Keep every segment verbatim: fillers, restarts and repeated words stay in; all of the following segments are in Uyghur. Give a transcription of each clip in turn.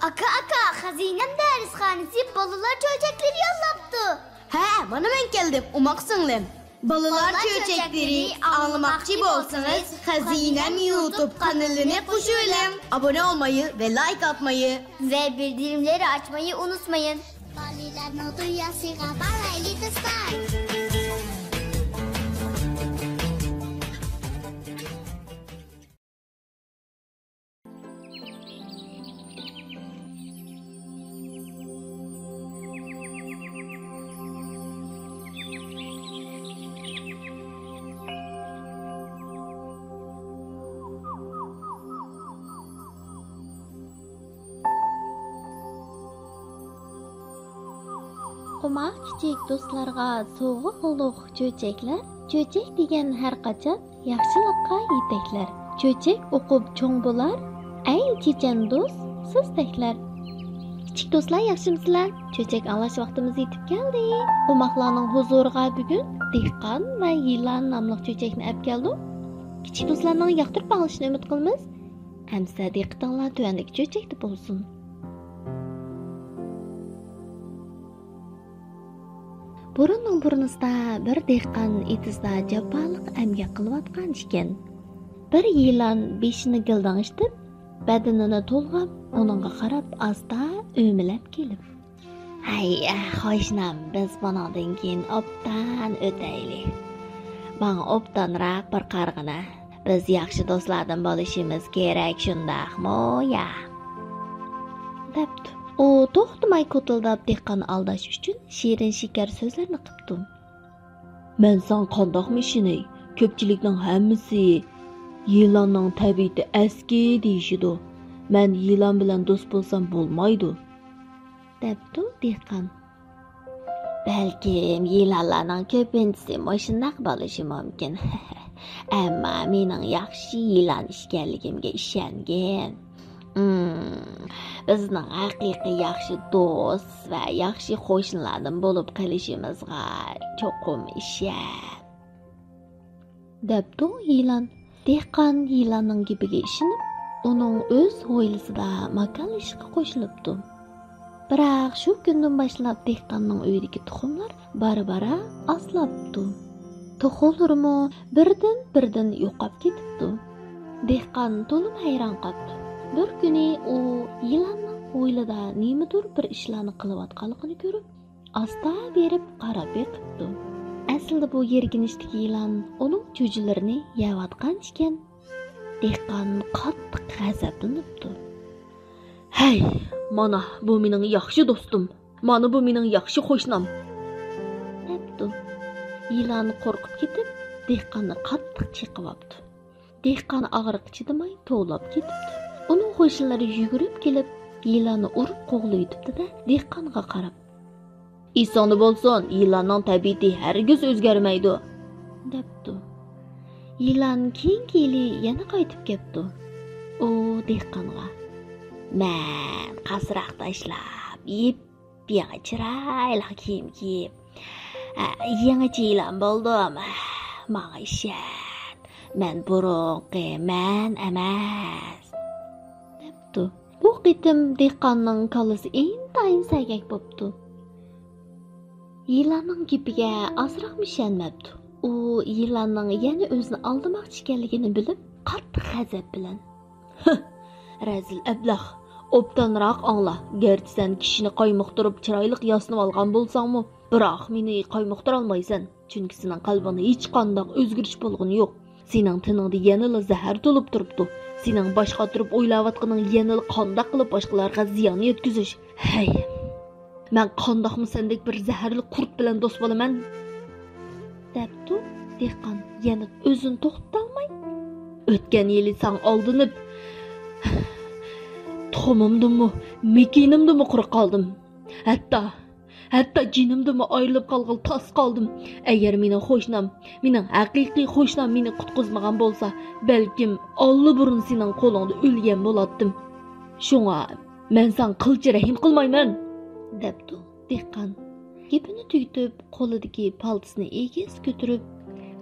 ئاكا، ئاكا، خەزىنەم دەرسخانىسى بالىلار چۆچەكلىرى يوللاپتۇ. ھە، مانا مەن كەلدىم، ئوماق سىڭلىم. بالىلار چۆچەكلىرى ئاڭلىماقچى بولسىڭىز، خەزىنەم يۇتۇب قانىلىنى قوشۇۋېلىڭ. ئابۇنە بولمايى ۋە لايك ئاتمايى ۋە بىلدۈرۈملەرنى ئاچمايى ئۇنتۇمايسىز. بالىلارنىڭ دۇنياسىغا بارايلى دوستلار. ئوماق كىچىك دوستلارغا سوۋغا قىلدۇق چۆچەكلەر. چۆچەك دېگەن ھەر قاچان ياخشىلىققا يېتەكلەر. چۆچەك ئوقۇپ چوڭ بولار، ئەي چېچەن دوست، سىز تەكلەر. كىچىك دوستلار، ياخشىمۇسىلەر؟ چۆچەك ئاڭلاش ۋاقتىمىز يېتىپ كەلدى. ئوماقلارنىڭ ھۇزۇرىغا بۈگۈن دېھقان ۋە يىلان ناملىق چۆچەكنى ئەپ كەلدۇق. كىچىك دوستلارنىڭ ياقتۇرۇپ ئاڭلىشىنى ئۈمىد قىلىمىز. ئەمىسە دىققىتىڭلار تۆۋەندىكى چۆچەكتە بولسۇن. بۇرۇننىڭ بۇرۇنىسىدا بىر دېھقان ئېتىزدا جاپالىق ئەمگەك قىلىۋاتقان ئىكەن. بىر يىلان بېشىنى گىلدىڭشىتىپ، بەدىنىنى تولغاپ، ئۇنىڭغا قاراپ ئاستا ئۆمىلەپ كېلىپ، ھەي، قوشنام، بىز بۇنىڭدىن كېيىن ئوبدان ئۆتەيلى. ماڭا ئوبدانراق بىر قارىغىنا. بىز ياخشى دوستلاردىن بولۇشىمىز كېرەك، شۇنداقمۇ يا؟ دەپتۇ. ئۇ توختىماي كوتۇلداپ دېھقاننى ئالداش ئۈچۈن شېرىن شېكەر سۆزلەرنى قىپتۇ. مەن ساڭا قانداقمۇ ئىشىنەي؟ كۆپچىلىكنىڭ ھەممىسى يىلاننىڭ تەبىئىتى ئەسكى دېيىشىدۇ. مەن يىلان بىلەن دوست بولسام بولمايدۇ؟ دەپتۇ دېھقان. بەلكىم يىلانلارنىڭ كۆپىنچىسى مۇشۇنداق بولۇشى مۇمكىن. ئەمما مېنىڭ ياخشى يىلان ئىكەنلىكىمگە ئىشەنگىن. ئىم، بىزنىڭ ھەقىقىي ياخشى دوست ۋە ياخشى قوشنىلاردىن بولۇپ قېلىشىمىزغا چوقۇم ئىشەن. دەپتۇ يىلان. دېھقان يىلاننىڭ گېپىگە ئىشىنىپ، ئۇنىڭ ئۆز ھويلىسىدا ماكانلىشىشقا قوشۇلۇپتۇ. بىراق شۇ كۈندىن باشلاپ دېھقاننىڭ ئۆيىدىكى تۇخۇملار بارا-بارا ئازلاپتۇ. توخۇلىرىمۇ بىردىن-بىردىن يوقاپ كېتىپتۇ. دېھقان تولىمۇ ھەيران قاپتۇ. بىر كۈنى ئۇ يىلاننىڭ ھويلىدا نېمىدۇر بىر ئىشلارنى قىلىۋاتقانلىقىنى كۆرۈپ، ئاستا بېرىپ قاراپ بېقىپتۇ. ئەسلىدە بۇ يىرگىنچتىكى يىلان ئۇنىڭ چۈجىلىرىنى يەۋاتقان ئىكەن. دېھقان قاتتىق غەزەپلىنىپتۇ. ھەي، مانا بۇ مېنىڭ ياخشى دوستۇم، مانا بۇ مېنىڭ ياخشى قوشنام، دەپتۇ. يىلان قورقۇپ كېتىپ، دېھقاننى قاتتىق چېقىۋاپتۇ. دېھقان ئاغرىققا چىدىماي توۋلاپ كېتىپتۇ. ئۇنىڭ قوشنىلىرى يۈگۈرۈپ كېلىپ، يىلاننى ئۇرۇپ قوغلىۋېتىپتۇ-دە، دېھقانغا قاراپ، ئېسىڭدە بولسۇن، يىلاننىڭ تەبىئىتى ھەرگىز ئۆزگەرمەيدۇ، دەپتۇ. يىلان كېيىنكى يىلى يەنە قايتىپ كەپتۇ. ئۇ دېھقانغا، مەن قاسراق تاشلاپ، يېپيېڭى چىرايلىق كىيىم كىيىپ، ئە، يېڭىچە يىلان بولدۇم. ماڭا ئىشەن، مەن بۇرۇنقى مەن ئەمەس، دەپتۇ. بۇ قېتىم دېھقاننىڭ كاللىسى ئىنتايىن سەگەك بوپتۇ. يىلاننىڭ گېپىگە ئازراقمۇ ئىشەنمەپتۇ. ئۇ يىلاننىڭ يەنە ئۆزىنى ئالدىماقچى ئىكەنلىكىنى بىلىپ، قاتتىق غەزەپ بىلەن، ھە، رەزىل ئەبلەخ، ئوبدانراق ئاڭلا. گەرچە سەن كىشىنى قايمۇقتۇرۇپ چىرايلىق ياسىنىۋالغان بولساڭمۇ، بىراق مېنى قايمۇقتۇرالمايسەن. چۈنكى سېنىڭ قەلبىڭدە ھېچقانداق ئۆزگىرىش بولغىنى يوق. سېنىڭ تېنىڭدە يەنىلا زەھەر تولۇپ تۇرۇپتۇ. سېنىڭ باش قاتۇرۇپ ئويلاۋاتقىنىڭ يەنىلا قانداق قىلىپ باشقىلارغا زىيان يەتكۈزۈش. ھەي، مەن قانداقمۇ سەندەك بىر زەھەرلىك قۇرت بىلەن دوست بولىمەن؟ دەپتۇ دېھقان يەنە ئۆزىنى توختىتالماي. ئۆتكەن يىلى ساڭا ئالدىنىپ، تۇخۇمۇمدىنمۇ، مېكىنىمدىنمۇ قۇرۇق قالدىم. ھەتتا ھەتتا جېنىمدىنمۇ ئايرىلىپ قالغىلى تاس قالدىم. ئەگەر مېنىڭ قوشنام، مېنىڭ ھەقىقىي قوشنام مېنى قۇتقۇزمىغان بولسا، بەلكىم ئاللىبۇرۇن سېنىڭ قولۇڭدا ئۆلگەن بولاتتىم. شۇڭا مەن ساڭا قىلچە رەھىم قىلمايمەن، دەپتۇ دېھقان. گېپىنى تۈگىتىپ، قولىدىكى پالتىسىنى ئېگىز كۆتۈرۈپ،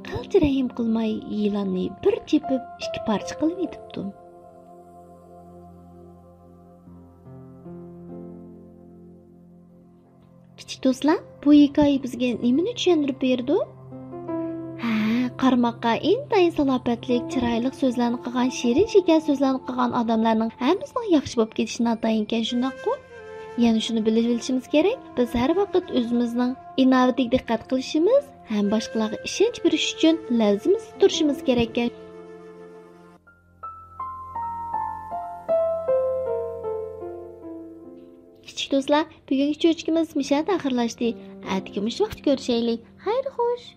قىلچە رەھىم قىلماي يىلاننى بىر چېپىپ ئىككى پارچە قىلىۋېتىپتۇ. دوستلار، بۇ ھېكايە بىزگە نېمىنى چۈشەندۈرۈپ بېرىدۇ؟ ھە، قارىماققا ئىنتايىن سالاپەتلىك، چىرايلىق سۆزلەرنى قىلغان، شېرىن شېكەر سۆزلەرنى قىلغان ئادەملەرنىڭ ھەممىسىنىڭ ياخشى بولۇپ كېتىشى ناتايىنكەن، شۇنداققۇ؟ يەنە شۇنى بىلىۋېلىشىمىز كېرەك، بىز ھەر ۋاقىت ئۆزىمىزنىڭ ئىناۋىتىگە دىققەت قىلىشىمىز ھەم باشقىلارغا ئىشەنچ بېرىش ئۈچۈن لەۋزىمىزدە تۇرۇشىمىز كېرەككەن. كىچىك دوستلار، بۈگۈنكى چۆچىكىمىز مۇشۇ يەردە ئاخىرلاشتى. ئەتىكى مۇشۇ ۋاقىتتا كۆرۈشەيلى. خەير خوش.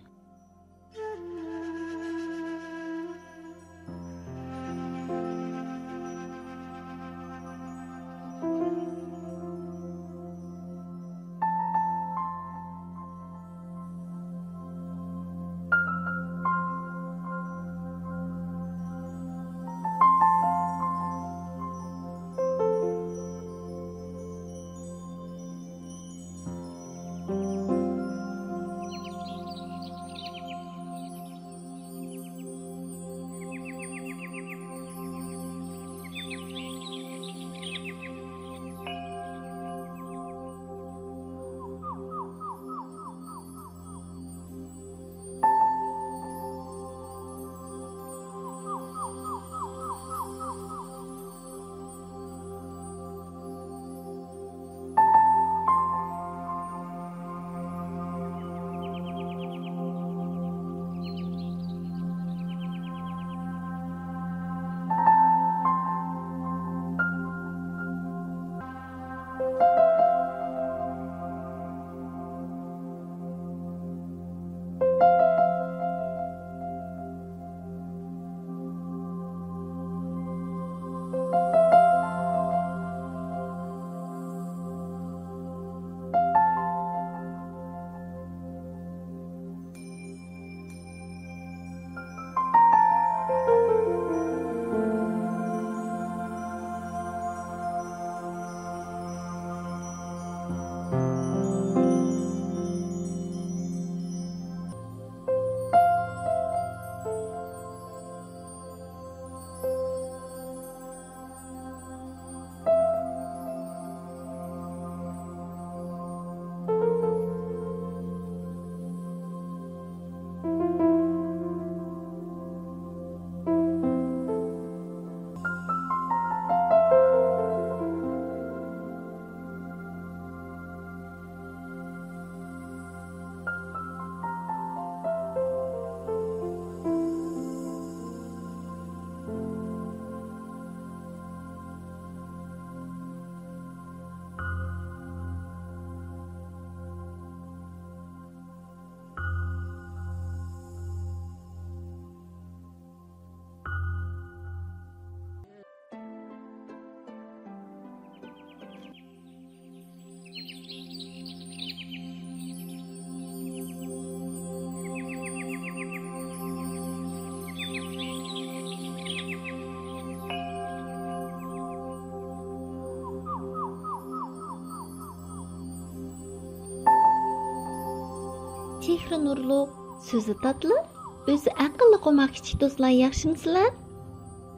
چېھرى نۇرلۇق، سۆزى تاتلىق، ئۆزى ئەقىللىق ئوماق كىچىك دوستلار، ياخشىمۇسىلەر؟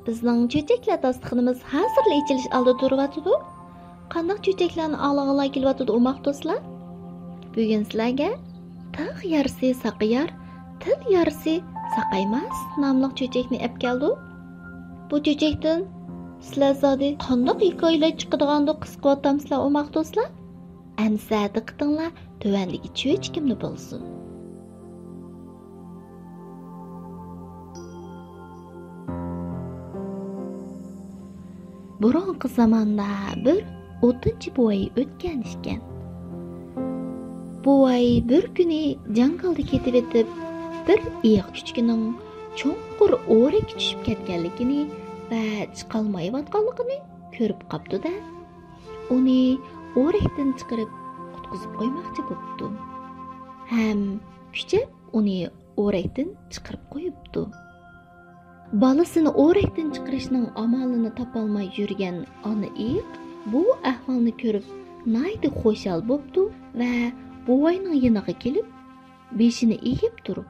بىزنىڭ چۆچەكلەر داستىخىنىمىز ھازىرلا ئېچىلىش ئالدىدا تۇرۇۋاتىدۇ. قانداق چۆچەكلەرنى ئاڭلىغۇلار كېلىۋاتىدۇ ئوماق دوستلار؟ بۈگۈن سىلەرگە تاغ يارسى ساقىيار، تىل يارسى ساقايماس ناملىق چۆچەكنى ئەپ كەلدۇق. بۇ چۆچەكتىن سىلەر زادى قانداق ھېكايىلەر چىقىدىغاندۇ قىزىقىۋاتامسىلەر ئوماق دوستلار؟ ئەمىسە دىققىتىڭلار تۆۋەندىكى چۆچىكىمدە بولسۇن. بۇرۇنقى زاماندا بىر ئوتۇنچى بوۋاي ئۆتكەن ئىكەن. بوۋاي بىر كۈنى جاڭگالدا كېتىۋېتىپ، بىر ئېيىق كۈچۈكىنىڭ چوڭقۇر ئورەككە چۈشۈپ كەتكەنلىكىنى ۋە چىقالمايۋاتقانلىقىنى كۆرۈپ قاپتۇ-دە، ئۇنى ئورەكتىن چىقىرىپ قۇتقۇزۇپ قويماقچى بوپتۇ ھەم كۈچەپ ئۇنى ئورەكتىن چىقىرىپ قويۇپتۇ. بالىسىنى ئورەكتىن چىقىرىشنىڭ ئامالىنى تاپالماي يۈرگەن ئانا ئېيىق بۇ ئەھۋالنى كۆرۈپ ناھايىتى خۇشال بوپتۇ ۋە بوۋاينىڭ يېنىغا كېلىپ، بېشىنى ئېگىپ تۇرۇپ،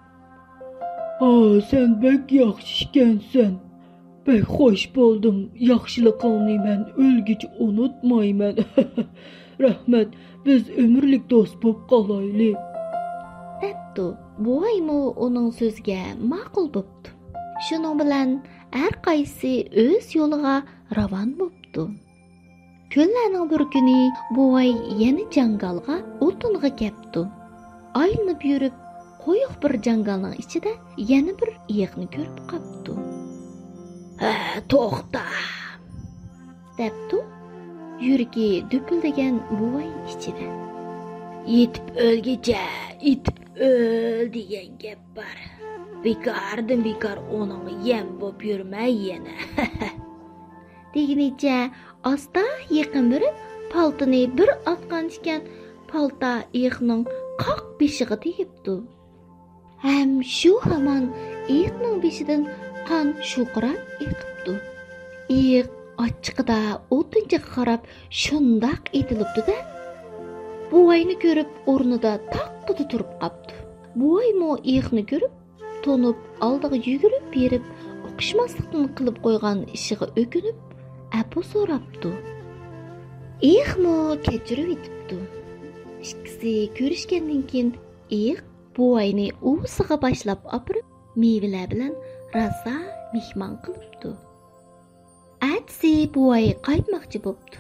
«ھا، سەن بەك ياخشى ئىكەنسەن. بەك خوش بولدۇم، ياخشىلىقىڭنى مەن ئۆلگۈچە ئۇنتۇمايمەن. رەھمەت، بىز ئۆمۈرلۈك دوست بولۇپ قالايلى. دەپتۇ. بوۋايمۇ ئۇنىڭ سۆزىگە ماقۇل بوپتۇ. شۇنىڭ بىلەن ھەر قايسىسى ئۆز يولىغا راۋان بوپتۇ. كۈنلەرنىڭ بىر كۈنى بوۋاي يەنە جاڭگالغا ئوتۇنغا كەپتۇ. ئايلىنىپ يۈرۈپ، قويۇق بىر جاڭگالنىڭ ئىچىدە يەنە بىر ئېيىقنى كۆرۈپ قاپتۇ. «ھە، توختا!» دەپتۇ يۈرىكى دۈپۈلدىگەن بوۋاي ئىچىدە. «يېتىپ ئۆلگۈچە ئېتىپ ئۆل دېگەن گەپ بار. بىكاردىن بىكار ئۇنىڭغا يەم بوپ يۈرمە يەنە.» دېگىنىچە ئاستا يېقىن بېرىپ، پالتىنى بىر ئاتقان ئىكەن، پالتا ئېيىقنىڭ قاق بېشىغا تېگىپتۇ. ھەم شۇ ھامان ئېيىقنىڭ بېشىدىن قان شۇقۇراپ ئېقىپتۇ. ئېيىق ئاچچىقىدا ئوتۇنچىغا قاراپ شۇنداق ئېتىلىپتۇ-دە، بوۋاينى كۆرۈپ ئورنىدا تاققىدە تۇرۇپ قاپتۇ. بوۋايمۇ ئېيىقنى كۆرۈپ، تونۇپ، ئالدىغا يۈگۈرۈپ بېرىپ، ئۇقۇشماسلىقتىن قىلىپ قويغان ئىشىغا ئۆكۈنۈپ، ئەپۇ سوراپتۇ. ئېيىقمۇ كەچۈرۈۋېتىپتۇ. ئىككىسى كۆرۈشكەندىن كېيىن، ئېيىق بوۋاينى ئۇۋىسىغا باشلاپ ئاپىرىپ، مېۋىلەر بىلەن راسا مېھمان قىلىپتۇ. ئەتىسى بوۋاي قايتماقچى بوپتۇ.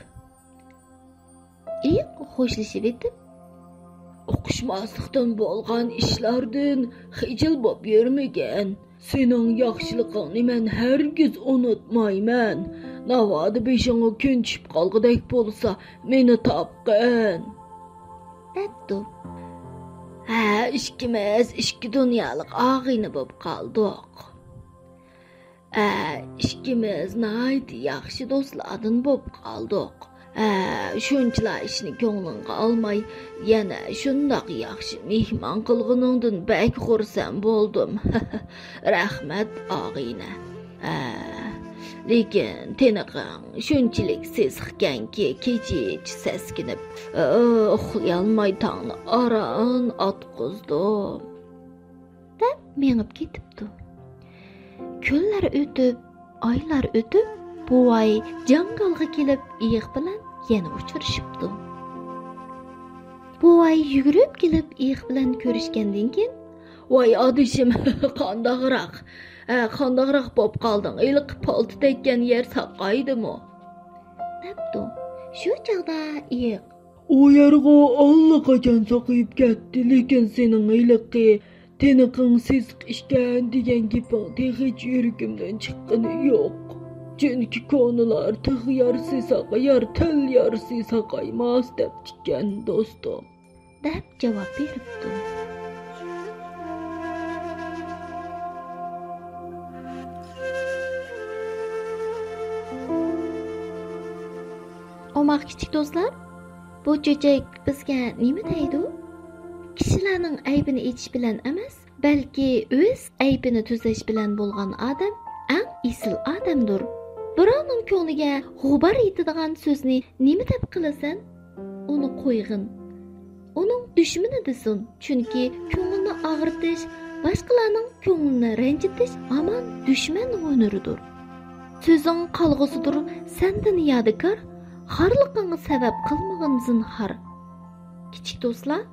ئېيىق خوشلىشىۋېتىپ، ئۇقۇشماسلىقتىن بولغان ئىشلاردىن خىجىل بوپ يۈرمىگىن. سېنىڭ ياخشىلىقىڭنى مەن ھەرگىز ئۇنتۇمايمەن. ناۋادا بېشىڭغا كۈن چۈشۈپ قالغۇدەك بولسا، مېنى تاپقىن. دەپتۇ. ھە، ئىككىمىز ئىككى دۇنيالىق ئاغىنە بوپ قالدۇق. ئە، ئىككىمىز ناھايىتى ياخشى دوستلاردىن بوپ قالدۇق. ئە، شۇنچىلا ئىشنى كۆڭلۈڭگە ئالماي، يەنە شۇنداق ياخشى مېھمان قىلغىنىڭدىن بەك خۇرسەن بولدۇم. رەھمەت، ئاغىنە. ئە، لېكىن تىنىقىڭ شۇنچىلىك سېسىقكەنكى، كېچىچە سەسكىنىپ، ئە، ئۇخلىيالماي تاڭنى ئاران ئاتقۇزدۇم. دەپ مېڭىپ كېتىپتۇ. كۈنلەر ئۆتۈپ، ئايلار ئۆتۈپ، بوۋاي جاڭگالغا كېلىپ، ئېيىق بىلەن يەنە ئۇچرىشىپتۇ. بوۋاي يۈگۈرۈپ كېلىپ، ئېيىق بىلەن كۆرۈشكەندىن كېيىن، «ۋاي ئادىشىم، قانداقراق، ھە، قانداقراق بوپ قالدىڭ؟ ھېلىقى پالتا تەگكەن يەر ساقايدىمۇ؟» دەپتۇ. شۇ چاغدا ئېيىق، «ئۇ يەرغۇ ئاللىقاچان ساقىيىپ كەتتى، لېكىن سېنىڭ ھېلىقى تىنىقىڭ سېسىق ئىكەن دېگەن گېپىڭ تېخىچە يۈرىكىمدىن چىققىنى يوق. چۈنكى كونىلار تىغ يارىسى ساقىيار، تىل يارىسى ساقايماس دەپتىكەن، دوستۇم.» دەپ جاۋاب بېرىپتۇ. ئوماق كىچىك دوستلار، بۇ چۆچەك بىزگە نېمە دەيدۇ؟ كىشىلەرنىڭ ئەيىبىنى ئېچىش بىلەن ئەمەس، بەلكى ئۆز ئەيىبىنى تۈزەش بىلەن بولغان ئادەم ئەڭ ئېسىل ئادەمدۇر. بىراۋنىڭ كۆڭلىگە غۇبار يېتىدىغان سۆزنى نېمە دەپ قىلىسەن؟ ئۇنى قويغىن. ئۇنىڭ دۈشمىنى دېسۇن. چۈنكى كۆڭۈلنى ئاغرىتىش، باشقىلارنىڭ كۆڭلىنى رەنجىتىش ھامان دۈشمەن ھۈنىرىدۇر. سۆزۈڭ قالغۇسىدۇر سەندىن يادىكار، خارلىقىڭغا سەۋەب قىلمىغىن زىنھار. كىچىك دوستلار،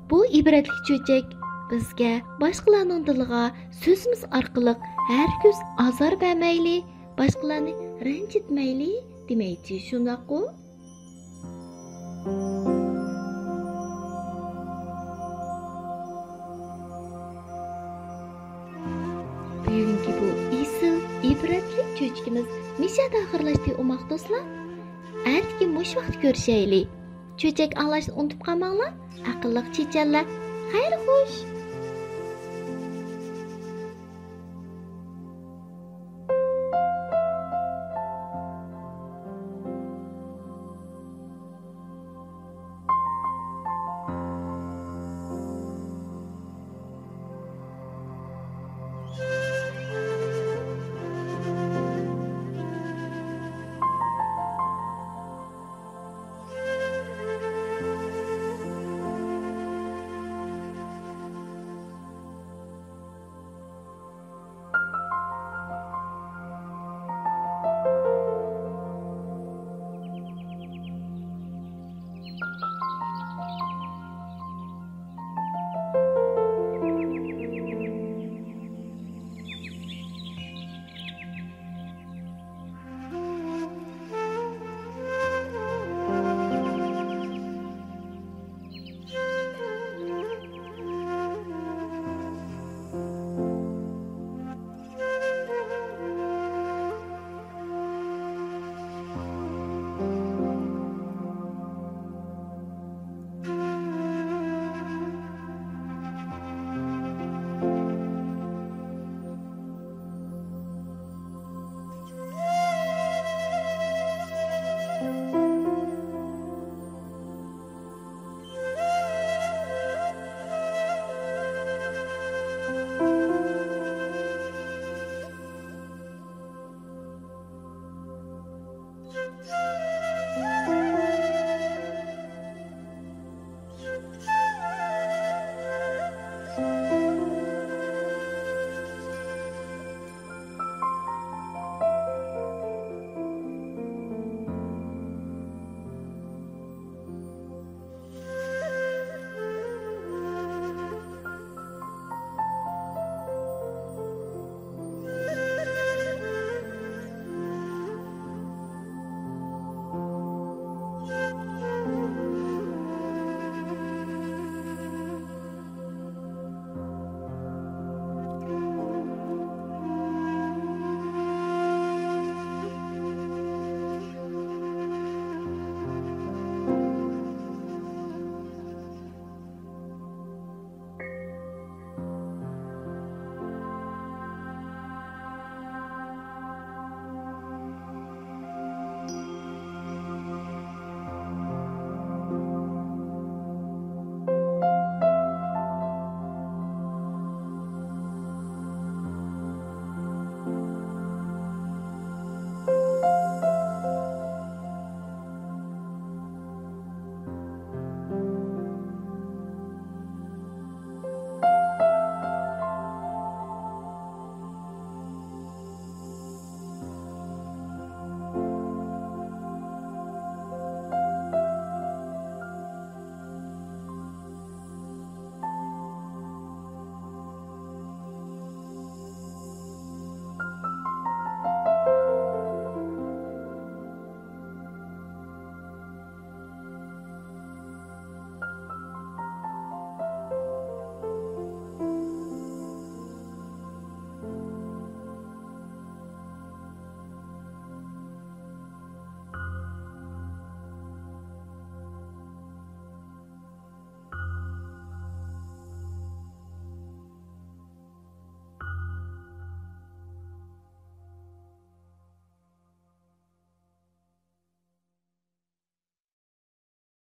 بۇ ئىبرەتلىك چۆچەك بىزگە باشقىلارنىڭ دىلىغا سۆزىمىز ئارقىلىق ھەرگىز ئازار بەرمەيلى، باشقىلارنى رەنجىتمەيلى دېمەيچى، شۇنداققۇ؟ بۈگۈنكى بۇ ئېسىل، ئىبرەتلىك چۆچىكىمىز مۇشۇ يەردە ئاخىرلاشتى، ئوماق دوستلار. ئەتىكى مۇشۇ ۋاقىتتا كۆرۈشەيلى. چۆچەك ئاڭلاشنى ئۇنتۇپ قالماڭلار. ئەقىللىق چېچەنلەر. خەير خوش.